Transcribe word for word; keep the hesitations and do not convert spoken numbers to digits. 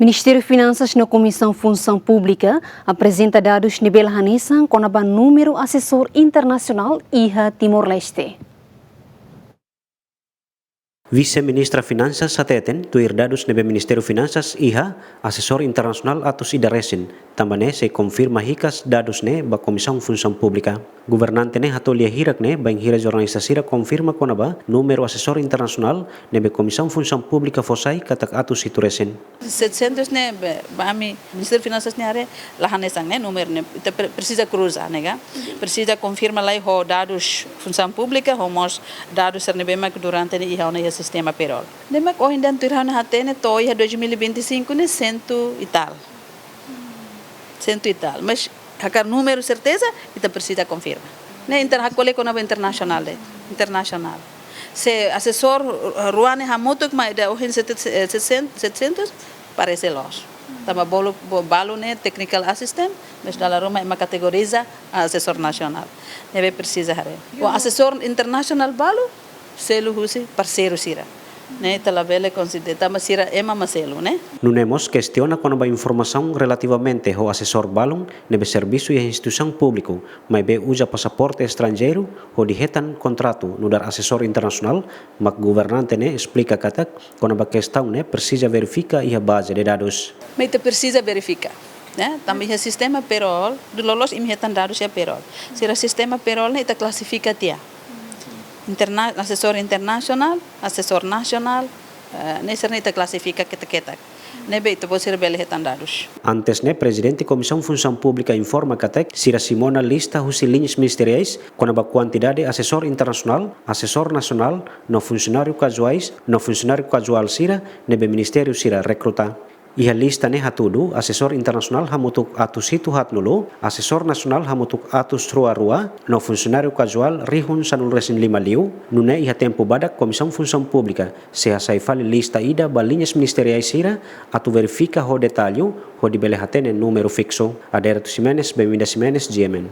Ministériu Finansas no Komisaun Funsaun Públika aprezenta dadus ne'ebé la hanesan kona-ba númeru asesór internasionál iha Timor-Leste. Vise-Ministra Finansas hateten, tuir dadus ne'ebé Ministériu Finansas iha, asesór internasionál atus ida resin, tanba ne'e sei konfirma hikas dadus ne'e ba Komisaun Funsaun Públika. Governante ne'e hato'o lia hirak ne'e bainhira jornalista sira konfirma kona-ba númeru asesór internasionál ne'ebé Komisaun Funsaun Públika fó sai katak atus hitu resin. Setecentos ne'e, be, ba ami, Ministériu Finansas nia área, la hanesan ne'e númeru ne'e, ita pre-, presiza kruza, ne'e ka? Presiza konfirma lai ho dadus Funsaun Públika, ho mós dadus sira ne'ebé mak durante ne'e iha ona iha sistema payroll. Ne'e mak ohin dehan tuir ha'u-nia hatene to'o iha dois mil e vinte e cinco ne'e cento e tal. Cento e tal. Mas hakarak númeru serteza, ita presiza konfirma. Ne'e inter-, ha'u ko'alia kona-ba internasionál de'it. Internasionál. Se asesór, eh, rua ne'e hamutuk mai ida ohin sete-, eh, setecentos, parese loos. Tanba bolu, bo-, balu ne'e technical assistant, mas dala ruma ema kategoriza asesór nasionál. Ne'ebé presiza haree. Ho asesór internasionál balu, selu husi parseiru sira. Ne'e ita labele konsidera tanba sira ema mak selu, ne'e? Nune'e mós kestiona kona-ba informasaun relativamente ho asesór balun ne'ebé servisu iha instituisaun públiku, maibé uza pasaporte estranjeiru hodi hetan kontratu nu'udar asesór internasionál, mak governante ne'e esplika katak kona-ba kestaun ne'e presiza verifika iha baze de dadus. Mas ita presiza verifika, ne'e? Tanba iha sistema payroll, dala loloos imi hetan dadus iha payroll. Sira sistema payroll ne'e ita klasifika tiha. Interna-, asesór internasionál, asesór nasionál, eh, ne'e sira ne'e ita klasifika ketak-ketak. Ne'ebé ita-boot sira bele hetan dadus. Antes ne'e, Prezidente Komisaun Funsaun Públika informa katak sira simu ona lista husi liñas ministeriais kona-ba kuantidade asesór internasionál, asesór nasionál, no funsionáriu kazuais, no funsionáriu kazuál sira ne'ebé ministériu sira rekruta. Iha lista ne'e hatudu, asesór internasionál hamutuk atus hitu haatnulu, asesór nasionál hamutuk atus rua rua, no funsionáriu kazuál rihun sanulu resin lima liu, nune'e iha tempu badak Komisaun Funsaun Públika sei hasai fali lista ida ba liñas ministeriais sira atu verifika ho detallu hodi bele hatene númeru fiksu. Aderito Ximenes, Benvinda Ximenes, G M N.